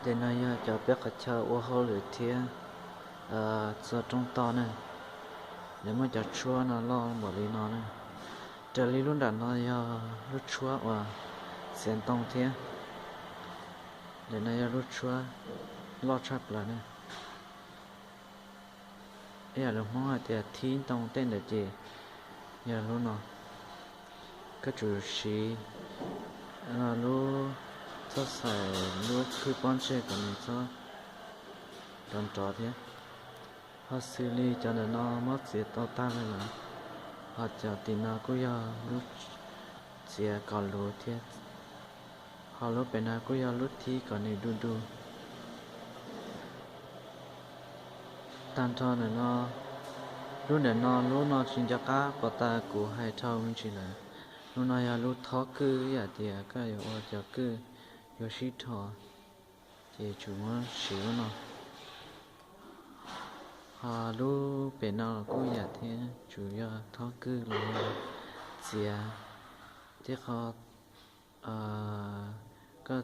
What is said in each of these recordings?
Tes no yog cov peb qhov chaw ua hauj lwm thiab txua rooj toj ne. Lawv muab cov tshuab no loj npaum li no ne. Raws li lub nram no yog lub tshuab uas txiav ntoo thiab. Ntawm no yog lub tshuab loj tshaj plaws ne. Ib yam lus Hmoob hais tias thib ntoo tej ntawd ces yog lub no. Koj tsum siv lub, txhob xaiv lub khwb pob ntseg kom nws txhob rov nrov thiab. Ho xws li cov ntawm no muab txiav tau tag lawm, ho cov tim no kuj yog lub txiav kom luv thiab. Ho lub pem no kuj yog lub thib kom nws du du. Tag nrho ntawm no, lub ntawm no lub no tsis nco qab puas tas kuv hais dhau me ntsis lawm. Lub no yog lub thob kwj, ib yam tias koj yuav ua cov kwj yuav sib dhos, ces tsum muab siv lub no. Ho lub pem no kuj yam thiab, tsum yog thob kwj los yog txiav tej qho koj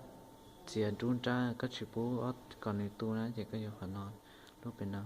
txiav nruab nrab koj tsis pub kom nws tu na ces koj yuav qhov no, lub pem no.